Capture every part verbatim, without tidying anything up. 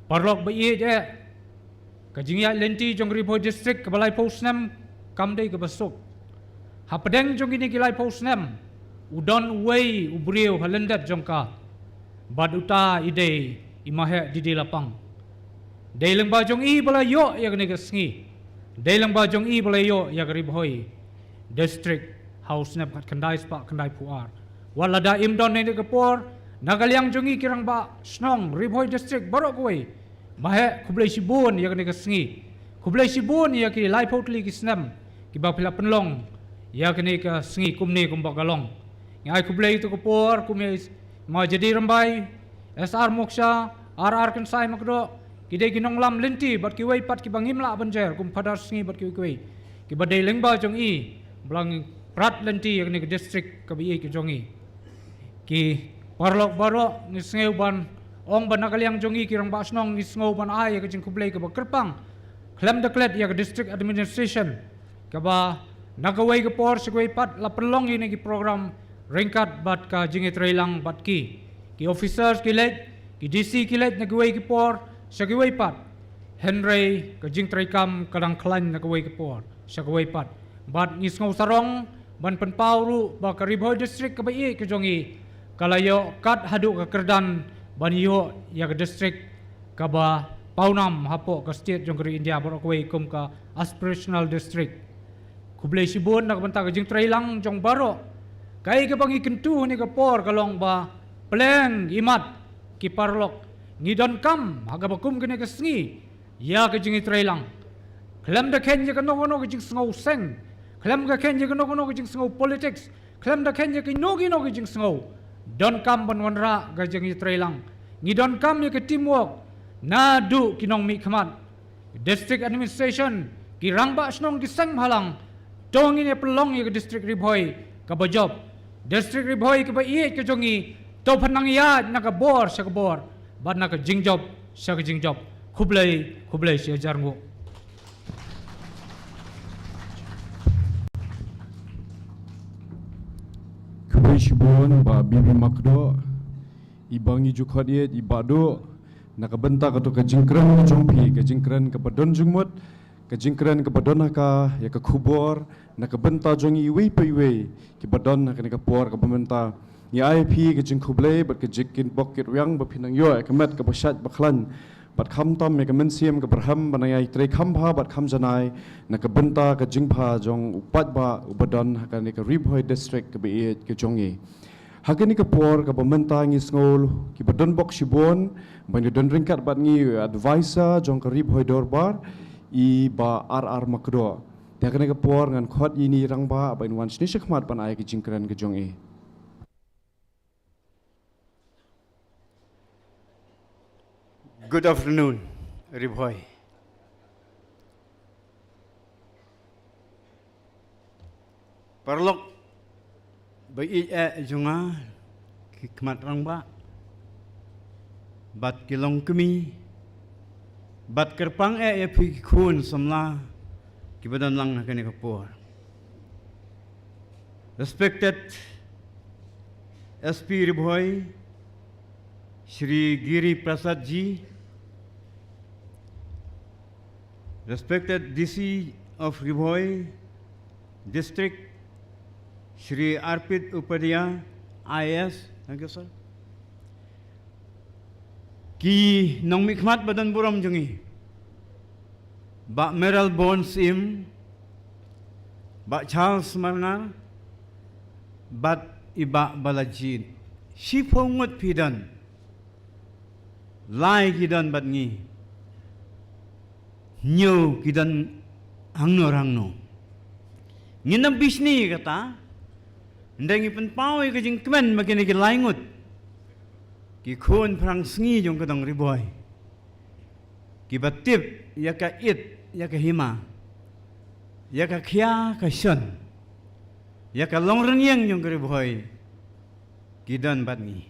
Paralok ba ïeit eh, ka jingïaid lynti jong Ri Bhoi District kaba laiphew snem kam dei kaba suk. Hapdeng jong kine ki laiphew snem, u don uwei u briew ha lyndet jong ka, bad uta i dei i Maheh Didi Lapang. Dei lyngba jong i ba la ïoh ïa kane ka sngi. Dei lyngba jong i ba la ïoh ïa ka Ri Bhoi District ha u snem khatkhyndai spah khyndaiphew ar. Wat lada im don ha kane ka por, na ka liang jong i ki rangbah shnong Ri Bhoi District baroh kawei, Maheh, khublei shibun ïa kane ka sngi. Khublei shibun ïa ki laiphew tylli ki snem kiba phi la pynlong ïa kane ka sngi kumne kumba ka long. Ngi ai khublei ïa katu ka por kum ïa i Ma Jadi Rymbai, S R Moksha, R R Kynsai Makdoh, ki dei ki nonglam lynti bad kiwei pat kiba ngim lah ban jer kum Phadar Sngi bad kiwei kiwei, kiba dei lyngba jong i ba la ngi prat lynti ïa kane ka district kaba ïeit ka jong i. Ki paralok baroh, ngi sngew ban ong ba na ka liang jong i ki rangbah shnong ngi sngew ban ai ïa ka jingkhublei kaba kyrpang khlem da klet ïa ka district administration kaba na kawei ka por sha kawei pat la pynlong ïa kine ki program ryngkat bad ka jingïatreilang bad ki, ki officers ki leit, ki D C ki leit na kawei ka por sha kawei pat. Hynrei ka jingtreikam ka dang khlaiñ na kawei ka por sha kawei pat. Bad ngi sngew sarong ban pynpaw ruh ba ka Ri Bhoi District kaba ïeit ka jong i ka la ïoh kat haduh ka kyrdan ban ïoh ïa ka district kaba pawnam hapoh ka state jong ka ri India baroh kawei kum ka aspirational district. Khublei shibun na ka bynta ka jingtreilang jong baroh. Kaei kaba ngi kyntu ha kane ka por ka long ba pleng imat ki paralok, ngi donkam ha kaba kum kane ka sngi ïa ka jingïatreilang. Khlem da kheiñ ïa kano kano ka jingsngew seng, khlem da kheiñ ïa kano kano ka jingsngew politics, khlem da kheiñ ïa kino kino ka jingsngew, donkam ban wanrah ka jingïatreilang. Ngi donkam ïa ka teamwork naduh ki nongmihkhmat, district administration, ki rangbah shnong, ki seng bhalang. To ngin ïa pynlong ïa ka district Ri Bhoi kaba jop, district Ri Bhoi kaba ïeit ka jong i. To pynang ïa na ka bor sha ka bor bad na ka jingjop sha ka jingjop. Khublei, khublei shi hajar nguh. Khublei shibun Bah B B Makdoh, i ba ngi ju khot ïeit, i Bah Duh, na ka bynta kato ka jingkren ka jong phi, ka jingkren kaba don jingmut, ka jingkren kaba don ha ka ïa ka khubor na ka bynta jong iwei pa iwei kiba don ha kane ka por kaba mynta. Ngi ai phi ka jingkhublei bad ka jingkitbok kitrwiang ba phi nang ïoh ïa ka met kaba shait ba khlaiñ bad khamtam ïa ka mynsiem kaba rhem ban nang ïai treikam bha bad kham janai na ka bynta ka jingbha jong u paidbah uba don ha kane ka Ri Bhoi District kaba ïeit ka jong i. Ha kane ka por kaba mynta ngi sngew kiba don bok shibun ban ïadon ryngkat bad ngi, advisor jong ka Ri Bhoi Dorbar, i Bah R R Makdoh. Te ha kane ka por ngan khot ïa ine i rangbah ba in wan shane shakhmat ban ai ka jingkren ka jong i. Good afternoon, Ri Bhoi. Paralok ba ïeit eh jong nga, ki khmat rangbah bad ki longkmie, bad kyrpang eh ïa phi ki khun samla kiba don lang ha kane ka por. Respected S P Ri Bhoi, Shri Giri Prasad ji, respected D C of Ri Bhoi District, Shri Arpit Upadhyay, I A S, thank you, sir. Ki nongmihkhmat ba don burom jong ngi, Bah Mayralborn Syiem, Bah Charles Marngar, bad i Bah Balajied. Shiphew ngut phi don. Lai ki don bad ngi. Hynñiew ki don hangno hangno. Ngin ym bishni kata. Hynrei ngi pynpaw ïa ka jingkmen ba kine ki lai ngut, ki khun phrang sngi jong ka dong Ri Bhoi, kiba tip ïa ka it, ïa ka hima, ïa ka khia ka shon, ïa ka longrynïeng jong ka Ri Bhoi, ki don bad ngi.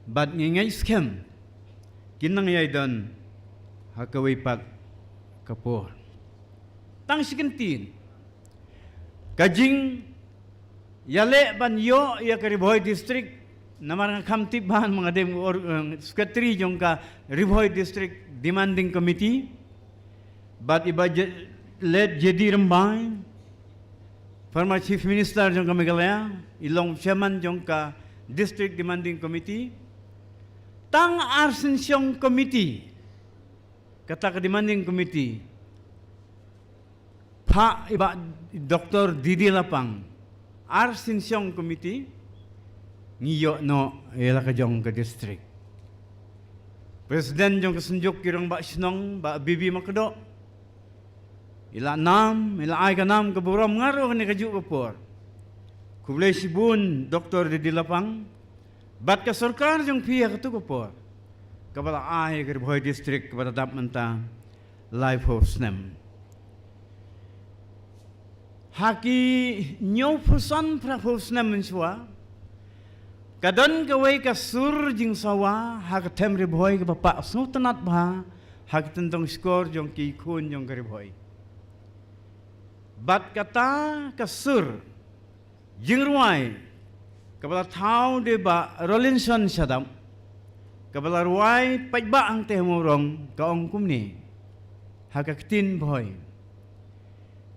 Bad ngi ngeit skhem kin nang ïai don ha kawei pat ka por. Tang shi kyntien, ka jingïaleh ban ïoh ïa ka Ri Bhoi District Namar nga kham tip ban ma nga dem or, eh, secretary jong ka Ri Bhoi District Demanding Committee. Bad i Bah J-, Late J D Rymbai, former Chief Minister jong ka Meghalaya, i long chairman jong ka District Demanding Committee. Tang ar synshong committee, kata ka Demanding Committee, phah i Bah Doctor D D Lapang, ar synshong committee, ngi ïoh noh ïa la ka jong ka district. President jong ka Synjuk ki Rangbah Shnong, Bah B B Makdoh, i la nam, i la ai ka nam ka burom, nga ruh ha kane kajuh ka por. Khublei shibun Doctor D D Lapang bad ka sorkar jong phi ha katu ka por, kaba la ai ka Ri Bhoi District kaba la dap mynta laiphew snem. Ha ki hynñiewphew san phraphew snem mynshuwa, ka don kawei ka sur jingsawa ha ka them Ri Bhoi kaba pah sngewtynnat bha ha ki tyndong shkor jong ki khun jong ka Ri Bhoi. Bad kata ka sur jingrwai kaba la thaw da i Bah Rolinson Shadap, kaba la rwai paidbah hangtei ha Mawrong, ka ong kumne ha ka ktien Bhoi: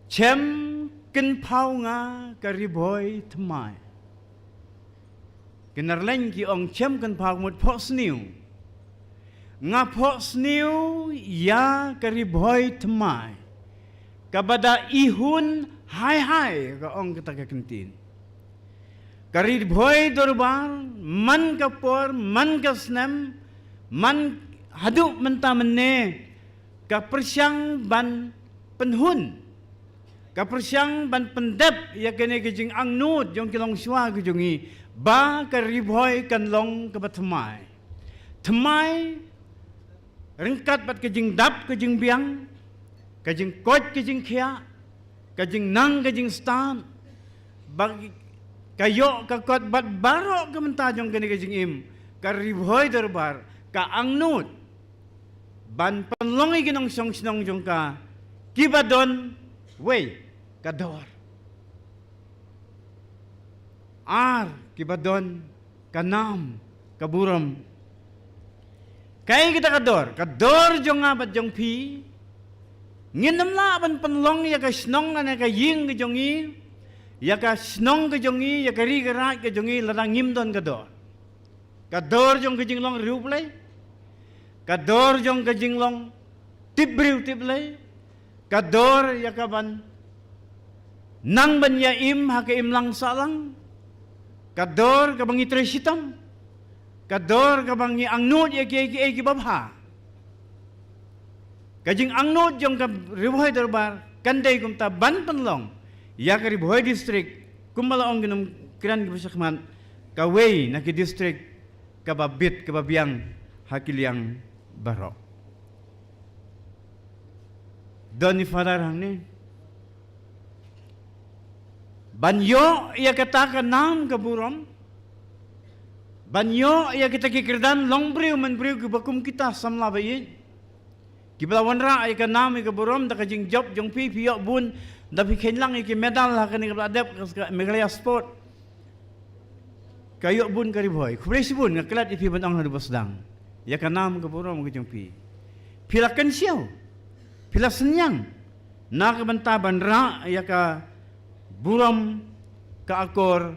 Chem kynphaw nga ka Ri Bhoi thymmai. Ki Narleiñ ki ong chem kynphaw mut phohsniew. Nga phohsniew ïa ka Ri Bhoi thymmai, kaba da ihun hai hai, ka ong kata ka kyntien. Ka Ri Bhoi Dorbar, man ka por, man ka snem, man haduh mynta mynne, ka pyrshang ban pynhun, ka pyrshang ban pyndep ïa kane ka jingangnud jong ki longshuwa ki jong ngi, ba ka Ri Bhoi kan long kaba thymmai. Thymmai ryngkat bad ka jingdap ka jingbiang, ka jingkoit ka jingkhiah, ka jingnang ka jingstad, ba ka ïoh ka kot bad baroh ka bynta jong kane ka jingim, ka Ri Bhoi Dorbar ka angnud ban pynlong ïa ki nongshong shnong jong ka kiba don, wei, ka dor. Ar, kiba don ka nam ka burom. Kaei kata ka dor? Ka dor jong nga bad jong phi, ngin ym lah ban pynlong ïa ka shnong lane ka ïing ka jong ngi, ïa ka shnong ka jong ngi, ïa ka ri ka raid ka jong ngi, lada ngim don ka dor. Ka dor jong ka jinglong riewblei, ka dor jong ka jinglong tip briew tip blei, ka dor ïa ka ban nang ban ïa im ha ka imlang sahlang, ka dor kaba ngi trei shitom, ka dor kaba ngi angnud ïa kiei kiei kiba bha. Ka jingangnud jong ka Ri Bhoi Dorbar kan dei kumta ban pynlong ïa ka Ri Bhoi District, kumba la ong ki nongkren kiba shakhmat, kawei na ki district kaba bit kaba biang ha ki liang baroh. Don i Father hangne ban ïoh ïa kata ka nam ka burom, ban ïoh ïa kita ki kyrdan longbriew manbriew kiba kum kita samla ba ïeit, kiba la wanrah ïa ka nam ïa ka burom da ka jingjop jong phi, phi ïoh bun, da phi kheiñ lang ïa ki medal ha kane kaba la dep ka Meghalaya Sport. Ka ïoh bun ka Ri Bhoi. Khublei shibun, nga klet ïa phi ban ong naduh ba sdang ïa ka nam ka burom ka jong phi. Phi la kynshew, phi la synñiang na ka bynta ban rah ïa ka burom ka akor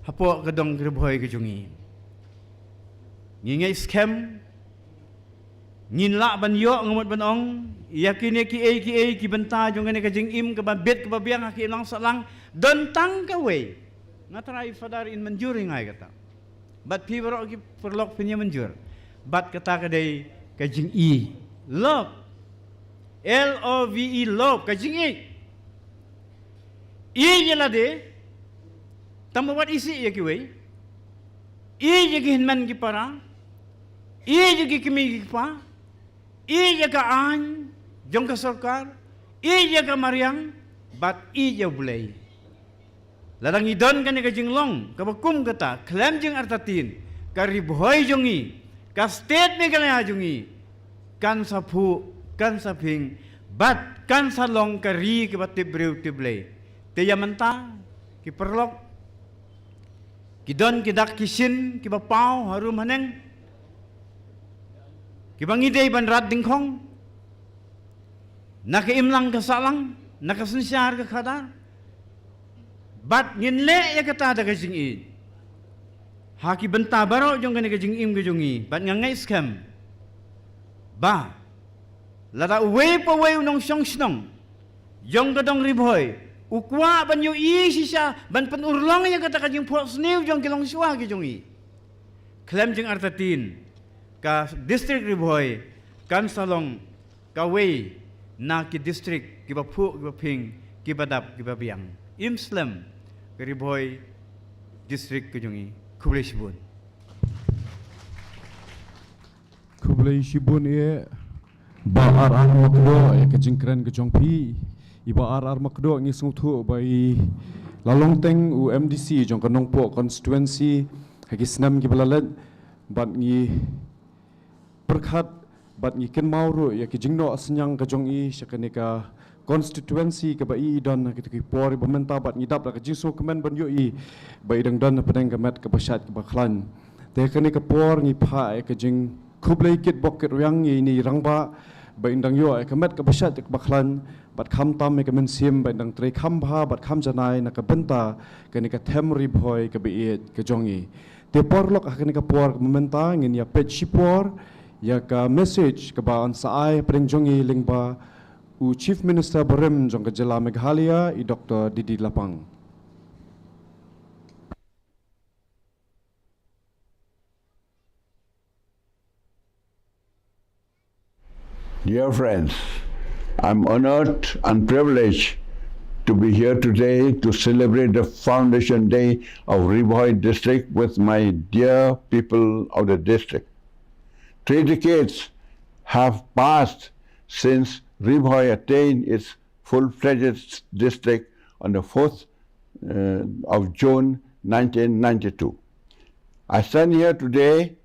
hapoh ka dong ka Ri Bhoi ka jong ngi. Ngi ngeit skhem ngin lah ban ïoh, nga mut ban ong, ïa kine kiei kiei ki bynta jong kane ka jingim kaba bit kaba biang ha ki imlang sahlang. Don tang kawei. Nga tharai Father in mynjur ïa nga ïa kata. Bad phi baroh ki paralok phin ïa mynjur. Bad kata ka dei ka jingi. Love. L O V E, love, ka jingi. Ïeit ïa lade, tang ba wat isih ïa kiwei. Ïeit ïa ki hynmen ki para. Ïeit ïa ki kmie ki kpa. Ïeit ïa ka aiñ jong ka sorkar. Ïeit ïa ka mariang. Bad ïeit ïa U Blei. Lada ngi don kane ka jinglong kaba kum kata, khlem jingartatien, ka Ri Bhoi jong ngi, ka state Meghalaya jong ngi, kan sa phuh, kan sa phieng, bad kan sa long ka ri kaba tip briew tip blei. Te ïa mynta, ki paralok, Ki don ki dak ki shin kiba paw harum haneng, kiba ngi dei ban rat dingkhong na ka imlang ka sahlang, na ka synshar ka khadar. Bad ngin leh ïa kata da ka jingïeit ha ki bynta baroh jong kane ka jingim ka jong ngi. Bad nga ngeit skhem ba lada uwei pa uwei u nongshong shnong jong ka dong Ri Bhoi u kwah ban ïohi shisha ban pynurlong ïa kata ka jingphohsniew jong ki longshuwa ki jong ngi, khlem jingartatien ka district Ri Bhoi kan sa long kawei na ki district kiba phuh kiba phieng, kiba dap kiba biang. Im slem ka Ri Bhoi district ka jong ngi. Khublei shibun. Khublei shibun ïa Bah R R Makdoh ïa ka jingkren ka jong phi. I Bah R R Makdoh, ngi sngewthuh ba i la long teng u M D C jong ka Nongpoh constituency ha ki snem kiba la leit, bad ngi pyrkhat bad ngi kynmaw ruh ïa ki jingnoh synñiang ka jong i sha kane ka constituency kaba i i don ha kito ki por ba mynta, bad ngi dap da ka jingsngewkmen ban ïohi ba i dang don hapdeng ka met kaba shait kaba khlaiñ. Te kane ka por ngi phah ïa ka jingkhublei kitbok kitrwiang ïa ine i rangbah ba in dang ïoh ïa ka met kaba shait kaba khlaiñ, bad khamtam ïa ka mynsiem ba in dang trei kham bha bad kham janai na ka bynta kane ka them Ri Bhoi kaba ïeit ka jong i. Te paralok, ha kane ka por kaba mynta ngin ïa peit shipor ïa ka message kaba yn sa ai hapdeng jong i lyngba u Chief Minister barim jong ka jylla Meghalaya, i Doctor D D Lapang. Dear friends, I'm honored and privileged to be here today to celebrate the Foundation Day of Ri Bhoi District with my dear people of the district. Three decades have passed since Ri Bhoi attained its full-fledged district on the fourth, uh, of June nineteen ninety-two. I stand here today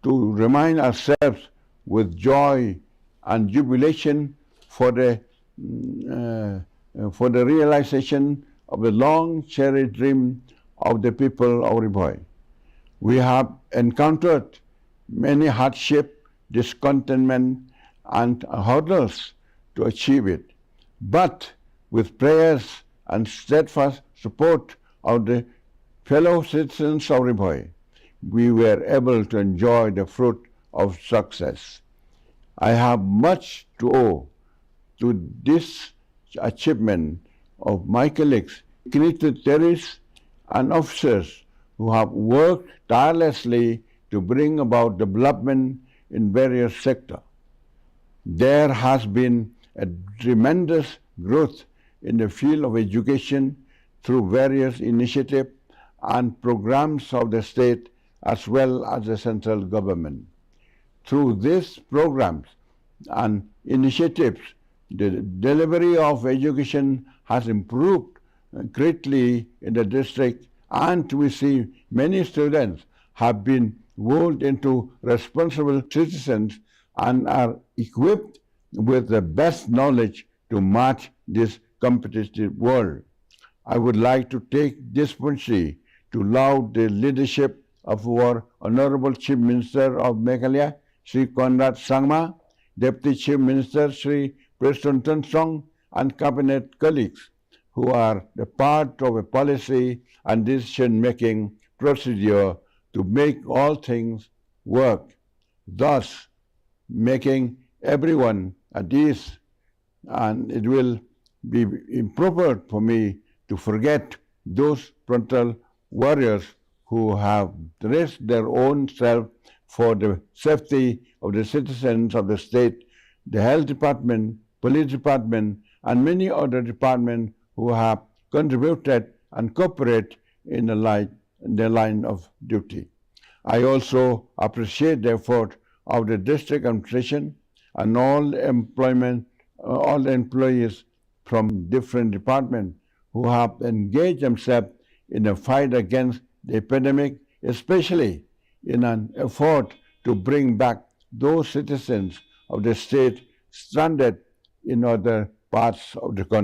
to remind ourselves with joy and jubilation for the, mm, uh, for the realization of the long cherished dream of the people of Ri Bhoi. We have encountered many hardship, discontentment, and hurdles to achieve it. But with prayers and steadfast support of the fellow citizens of Ri Bhoi, we were able to enjoy the fruit of success. I have much to owe to this achievement of my colleagues, dignitaries, and officers who have worked tirelessly to bring about development in various sectors. There has been a tremendous growth in the field of education through various initiatives and programs of the state as well as the central government. Through these programs and initiatives, the delivery of education has improved greatly in the district, and we see many students have been molded into responsible citizens and are equipped with the best knowledge to match this competitive world. I would like to take this opportunity to laud the leadership of our Honorable Chief Minister of Meghalaya, Shri Conrad Sangma, Deputy Chief Minister Shri Prestone Tynsong, and cabinet colleagues who are the part of a policy and decision-making procedure to make all things work, thus making everyone at ease, and it will be improper for me to forget those frontal warriors who have risked their own self for the safety of the citizens of the state, the health department, police department, and many other departments who have contributed and cooperate in the light, in the line of duty. I also appreciate the effort of the district administration and all employment, uh, all the employees from different departments who have engaged themselves in the fight against the epidemic, especially in an effort to bring back those citizens of the state stranded in other parts of the country.